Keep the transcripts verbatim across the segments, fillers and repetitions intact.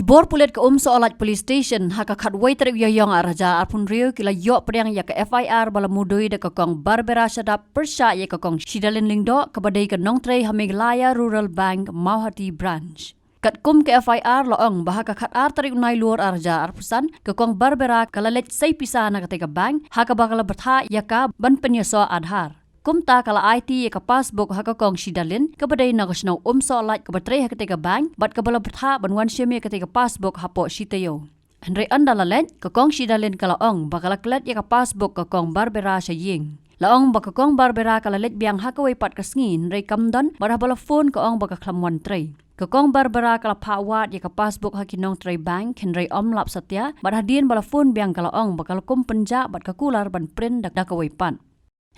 Bor pulit ka Umsohlait Police Station ha ka khatwei tarik Ïaïong arhajar arphew hynriew ki la ïoh pdiang ïa ka F I R ba la mudui da ka Kong Barbara Shadap pyrshah ïa ka Kong Shidalin Lyngdoh kaba dei ka nongtrei ha Meghalaya Rural Bank Mawhati Branch. Katkum ka F I R la ong ba ha ka khatar tarik u Nailur arhajar arphew san ka Kong Barbara ka la leit sei pisa na katei ka bank ha kaba ka la bthah ïa ka ban pynïasoh Aadhaar. Kumta ka la aiti ïa ka passbook ha ka Kong Shidalin kaba dei na ka shnong Umsohlait kaba trei ha katei ka bank bad kaba la bthah ban wan shim ïa katei ka passbook hapoh shi taïew. Hynrei ynda la leit ka Kong Shidalin ka la ong ba ka la klet ïa ka passbook ka Kong Barbara sha ïing. La ong ba ka Kong Barbara ka la leit biang ha kawei pat ka sngi hynrei kam don bad haba la phone ka ong ba ka khlem wan trei. Ka Kong Barbara ka la phah wad ïa ka passbook ha ki nongtrei bank hynrei ym lap satia bad hadien ba la phone biang ka la ong ba ka la kum pynjah bad ka kular ban print da, da kawei pat.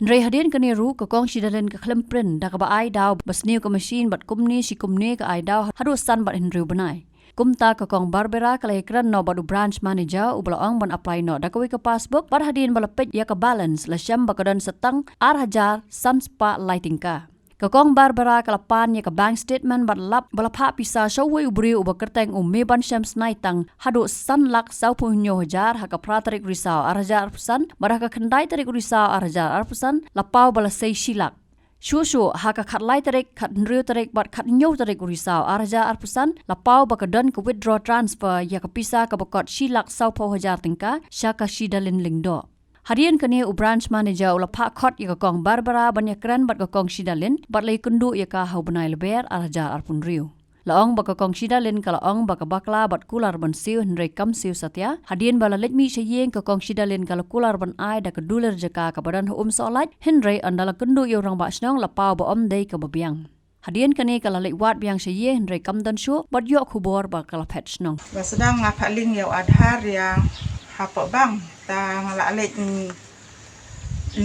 Hynrei hadien kane ruh ka Kong Shidalin ka khlem print da kaba ai daw ba sniew ka machine bad kumne shi kumne ka ai daw haduh san bad hynriew bnai. Kumta ka Kong Barbara ka la ïakren noh bad u branch manager uba la ong ban apply noh da kawei ka passbook bad hadien ba la peit ïa ka balance la shem ba ka don sa tang arhajar san spah lai tyngka. Ka Kong Barbara ka la pan ïa ka bank statement bad lap ba la phah pisa sha uwei u briew uba kyrteng u Mebanshemsnaitang haduh san lak sawphew hynñiew hajar ha ka phra tarik Risaw arhajar arphew san bad ha ka khyndai tarik Risaw arhajar arphew san la paw ba la sei shi lak. Shuh shuh ha ka khatlai tarik, khathynriew tarik bad khathynñiew tarik Risaw arhajar arphew san la paw ba ka don ka withdraw transfer ïa ka pisa kaba kot shi lak sawphew hajar tyngka sha ka Shidalin Lyngdoh. Hadien kane u branch manager u la phah khot ïa ka Kong Barbara ban ïakren bad ka Kong Shidalin bad la ïakynduh ïa ka ha u bnai Lber arhajar arphew hynriew. La ong ba ka Kong Shidalin ka la ong ba ka bakla bad kular ban siew hynrei kam siew satia. Hadien ba la leit mih sha ïing ka Kong Shidalin ka la kular ban ai da ka dulir jaka kaba don ha Umsohlait hynrei ynda la kynduh ïa u rangbah shnong la paw ba ym dei kaba biang. Hadien kane ka la leit wad biang sha ïing hynrei kam don shuh bad ïoh khubor ba ka la phet shnong. Ba sdang nga phah link ïa u Aadhaar ïa hapoh bank ta nga la leit, mm,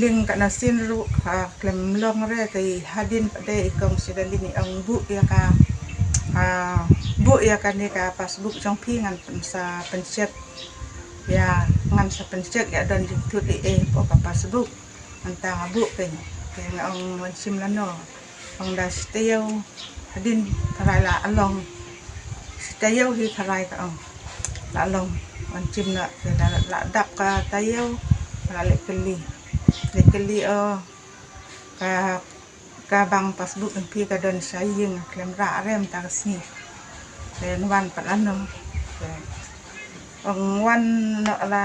link ka na sien ruh ka khlem long re, te hadien pat de i Kong Shidalin i ong buh ïa ka, ah, buh ïa kane ka passbook jong phi ngan pyn-, sa pyncheck ïa, ngan sa pyncheck ïa don jingtut ei ei hapoh ka passbook. Mynta nga buh pyn, te nga ong wan shim lano. Ong da shi taïew hadien tharai la long. Shi taïew hi tharai ka ong. La long. Wan shim na, te da la dap ka taïew, la leit kylli. Leit kylli, oh, ka, ka bank passbook jong phi ka don sha ïing, khlem rah re mynta ka sngi. Te wan pat lano. Te ong wan noh la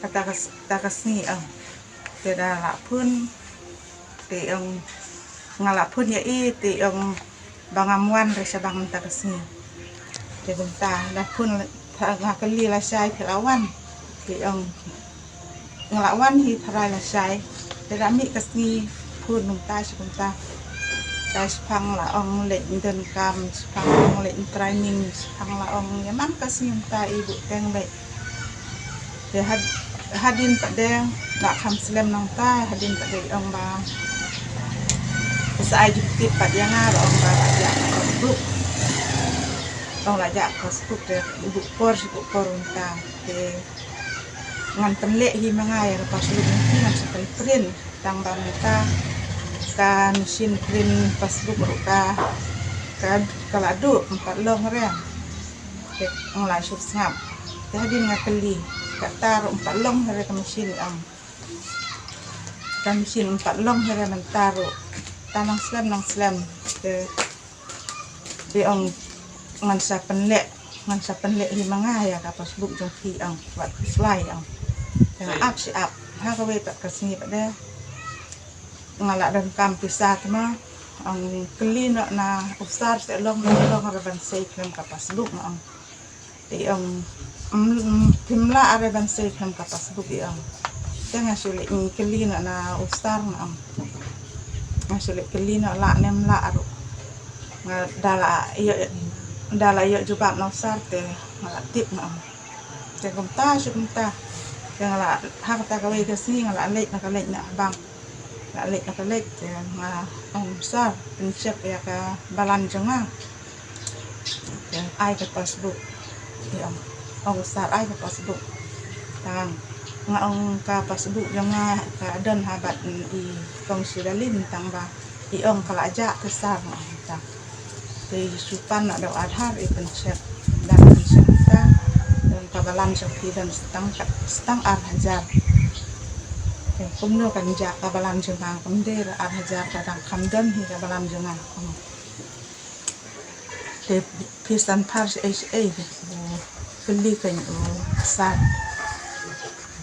kata ka s-, kata ka sngi ong. Te da la phone, te ong nga la phone ïa i, te ong ba ngam wan re sha bank mynta ka sngi. Te kumta da phone, nga kylli lashai phi la wan. Te ong nga la wan hi tharai lashai. Te da mih ka sngi phone nangta shi kumta. Te shaphang la ong leit donkam, shaphang ong leit training, shaphang la ong ïa man ka sngi mynta i buh teng beit. Te had-, hadien pat de la kham slem nangta, hadien pat de ong ba sa ai jingtip pat ïa nga, la ong ba la jah passbook. Ong la jah passbook te buh por shi buh por mynta. Te ngan pynleh hi ma nga ïa ka passbook, ngan sa pynprint. Tang ba mynta ka machine print passbook ruh ka, ka, ka la duh, ym pat long re. Te nga la shu sngap. Te hadien nga kylli, kata ruh ym pat long re ka machine, ym. Ka machine ym pat long re mynta ruh. Ta nang slem, nang slem. Te Te ong ngan sa pynleh, ngan sa pynleh hi ma nga ïa ka passbook jong phi ong, wat phi slai ong. Te nga ap shi ap, ha kawei pat ka sngi pat de nga la donkam pisa te ma, ong kylli noh na u sar te long, long re ban sei khlem ka passbook ma ong. Te ong, mm, mm, phim lah re ban sei khlem ka passbook i ong. Te nga shu leh kylli noh na u sar ma ong. Nga shu leh kylli noh lah ne ym lah ruh. Nga da la ïoh, da la ïoh jubab na u sar te nga la tip ma ong. Te kumta shu kumta. Te nga la ha kata kawei ka sngi nga la leit na ka leit na bank. La leit na ka leit te nga ong sar, pyncheck ïa ka balan jong nga. Te ai ka passbook. Te ong, ong sar ai ka passbook. Tang nga ong ka passbook jong nga ka don ha bad i Kong Shidalin tang ba i ong ka la jah te sar nga ong ta. Te i shu pan na da u Aadhaar i pyncheck. Da pyncheck. Ka balan jong phi don tang, tang ar hajar. Te kumno kan jah ka balan jong nga, kam dei ar hajar, ka dang kham don hi ka balan jong nga. Te phi sngewthuh shaei shaei, u kylli kein u sir.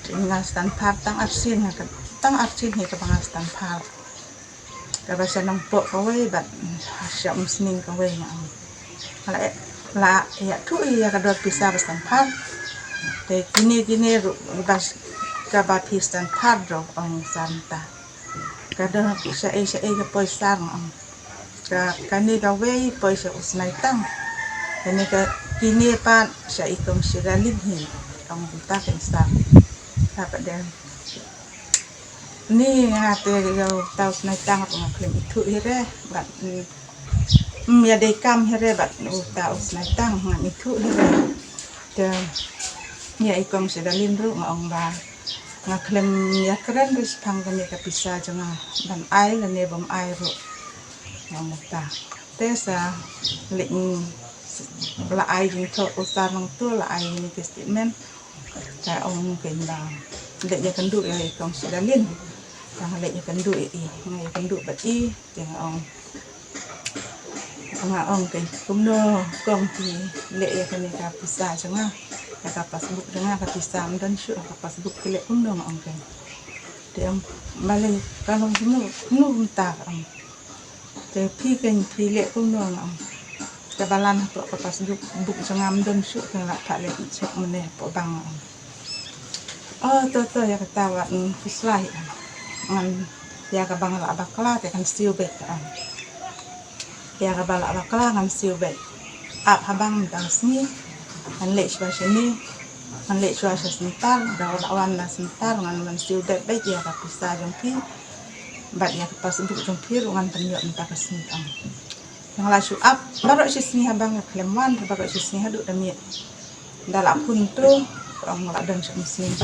Te nga sngewthuh tang arsien, nga ka tang arsien hi kaba nga sngewthuh. Kaba sha nongpoh kawei bad sha umsning kawei nga ong. La, la ïathuh ïa ka dor pisa ba sngewthuh. Te kine kine ruh ba kaba phi sngewthuh ruh, ong sir mynta. Ka dor shaei shaei ka poi sir, nga ong. Ka, kane kawei poi sha u Snaitang. Kane ka, kine pat sha i kong Shidalin hi, ong mynta kein sir. Ka pat de. Ni nga te ïa uta u Snaitang ruh nga khlem ithuh hi re bad, mm, ïa dei kam hi re bad uta u Snaitang ngam ithuh hi re. Te ïa i kong Shidalin ruh nga ong ba nga khlem ïakren re shaphang kane ka pisa jong nga ban ai lane bym ai ruh, nga ong uta. Te sa leit, mm, la ai jingthoh u sir nangta, la ai ïa kane ka statement. Ka ong kein ba leit ïakynduh ïa i kong Shidalin. Ka nga leit ïakynduh ïa i, nga ïakynduh bad i, te nga ong, nga ong kein kumno kong phi leh ïa kane ka pisa jong nga, ïa ka passbook jong nga, ka pisa ym don shuh ha ka passbook, phi leh kumno, nga ong kein. Te ong, balei, ka long kumno, kumno mynta, ka ong. Te phi kein phi leh kumno, nga ong. Ka balan hapoh ka passbook, book jong nga ym don shuh, te nga la phah leit check mynne hapoh bank, nga ong. Oh, to to, ïa kata wat, mm, phi sngewthuh, ngan, ïa kaba nga la bakla te kan siew beit, ka ong. Ïa kaba la bakla ngan siew beit. Ap ha bank mynta ka sngi. Ngan leit shuwa shane. Ngan leit shuwa sha center, da u la wan na center ngan wan siew beit beit ïa ka pisa jong phi. Bad ïa ka passbook jong phi ruh ngan pynïoh mynta ka sngi, ka ong. Nga la shu ap baroh shi sngi ha bank, nga khlem wan baroh shi sngi haduh da miet. Da la phone to, ka ong la don sha umsning.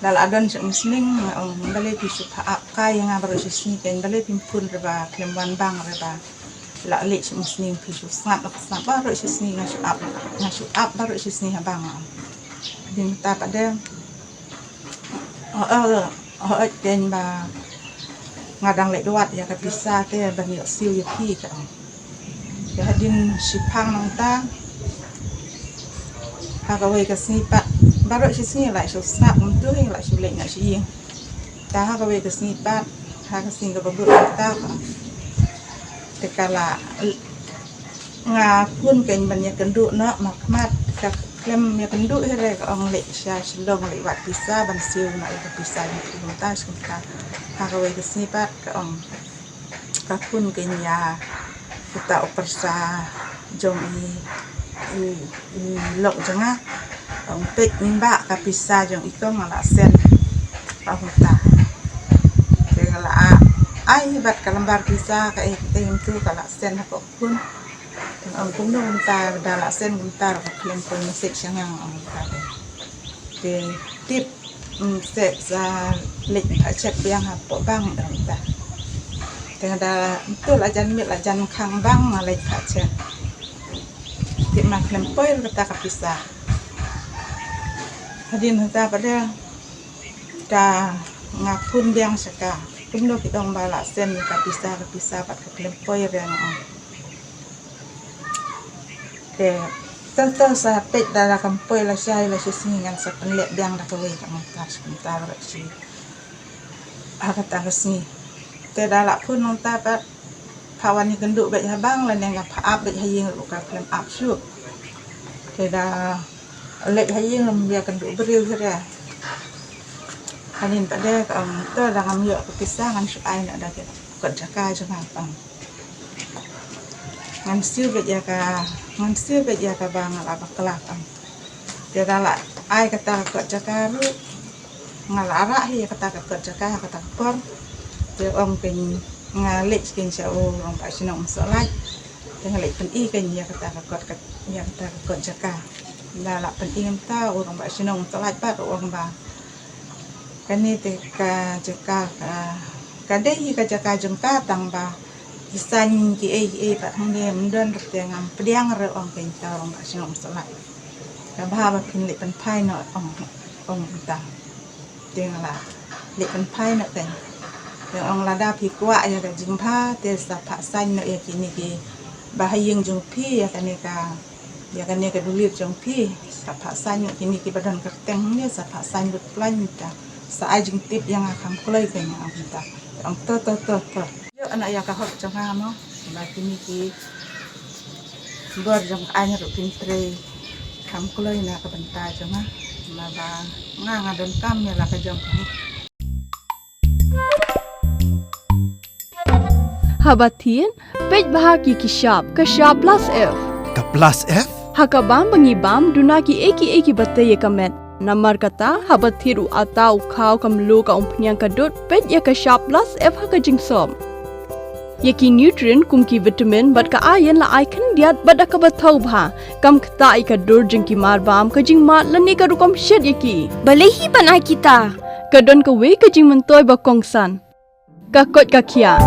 Da la don sha umsning, nga ong balei phi shu phah ap kai ïa nga baroh shi sngi, kein balei phim phone re ba khlem wan bank re ba la leit sha umsning, phi shu sngap la sngap baroh shi sngi, nga shu ap, nga shu ap baroh shi sngi ha bank, nga ong. Dei mynta pat de. Oh, oh, oh, kein ba nga dang leit wad ïa ka pisa te ban ïoh siew ïa phi, ka ong. Te hadien shiphang nangta, ha kawei ka sngi pat, baroh shi sngi la shu sngap kumto hi, la shu leit noh sha ïing. Te ha kawei ka sngi pat, ha ka sngi kaba bud nangta, te ka la, nga phone kein ban ïakynduh noh, ma khmat ka khlem ïakynduh hi re, ka ong leit sha Shillong leit wad pisa ban siew noh ïa ka pisa jong phi mynta, shi kumta. Ha kawei ka sngi pat, ka ong, ka phone kein ïa uta u pyrsa jong i, i, i lok jong nga. Ong peit mynba ka pisa jong i kong nga la send, ka ong uta. Te ka la ai bad ka lambar pisa, ka ei, ka ei kumto, ka la send ha ka phone. Te nga ong kumno mynta, da la send kumta ruh ka khlem poi message sha nga, nga ong mynta. Te tip, mm, sa, sa leit phah check biang hapoh bank, da mynta. Te nga da mynta la jan miet la jan khang bank nga leit phah check. Tip ma khlem poi ruh kata ka pisa. Hadien hata pat de, ka nga phone biang sha ka. Kumno ki ong ba la send ka pisa, ka pisa pat ka khlem poi re, nga ong. Te to to sa peit, da la kam poi lashai lashisngi ngan sa pynleh biang da kawei, ka ong. Te shi kumta baroh shi ha kata ka sngi. Te da la phone nangta pat, phah wan ïakynduh beit ha bank lane nga phah ap beit ha ïing ruh ka khlem ap shuh. Te da leit ha ïing ruh ym ïakynduh briew hi re. Hadien pat de, ka ong to da ngam ïoh ka pisa ngan shu ai noh da ka kot jaka jong nga, ka ong. Ngan siew beit ïa ka, ngan siew beit ïa kaba nga la bakla, ka ong. Te da la ai kata ka kot jaka ruh, nga la rah hi ïa kata ka kot jaka ha kata ka por. Te ong kein, nga leit kein sha u rangbah shnong Umsohlait. Te nga leit pyni kein ïa kata ka kot, ïa kata ka kot jaka. Da la pyni mynta, u rangbah shnong Umsohlait pat u ong ba kane te ka jaka ka, ka dei hi ka jaka jong ka, tang ba ki saiñ kiei kiei pat hangne ym don re, te ngam pdiang re, ong kein uta u rangbah shnong Umsohlait. Ka bha ba phin leh pynphai noh, ong, ong mynta. Te nga la leh pynphai noh te. Te ong lada phi kwah ïa ka jingbha te sa phah saiñ noh ïa kine ki ba ha ïing jong phi, ïa kane ka, ïa kane ka dulip jong phi. Sa phah saiñ noh kine ki ba don kyrteng ne, sa phah saiñ lut plan mynta. Sa ai jingtip ïa nga kham kloi, ka ong mynta. Te ong to to to to. Ïoh na ïa ka hok jong nga mo. Ba kine ki bor jong ka aiñ ruh kin trei kham kloi na ka bynta jong nga. Namar ba nga nga donkam ïa la ka jong ka. Haba thied, peit bha ki ki shap, ka shap plus F. Ka plus F? Ha ka bam ba ngi bam, duna ki ei ki ei ki ba tei ïa ka met. Namar kata, haba thied u atta, u khaw, ka mluh, ka umphniang, ka dud, peit ïa ka shap plus F ha ka jingsop. Ïa ki nutrient kum ki vitamin bad ka iron la ai khyndiat bad da kaba thaw bha. Kam ktah ïa ka dur jong ki mar bam, ka jingmad lane ka rukom shet ïa ki. Balei hi ban ai kita? Ka don kawei ka jingmyntoi ba kongsan. Ka koit ka khiah.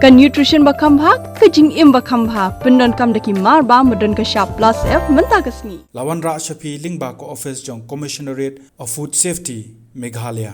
Ka nutrition ba kham bha, ka jingim ba kham bha. Pyndonkam da ki mar bam ba don ka shap plus F mynta ka sngi. La wanrah sha phi lyngba ka office jong Commissionerate of Food Safety, Meghalaya.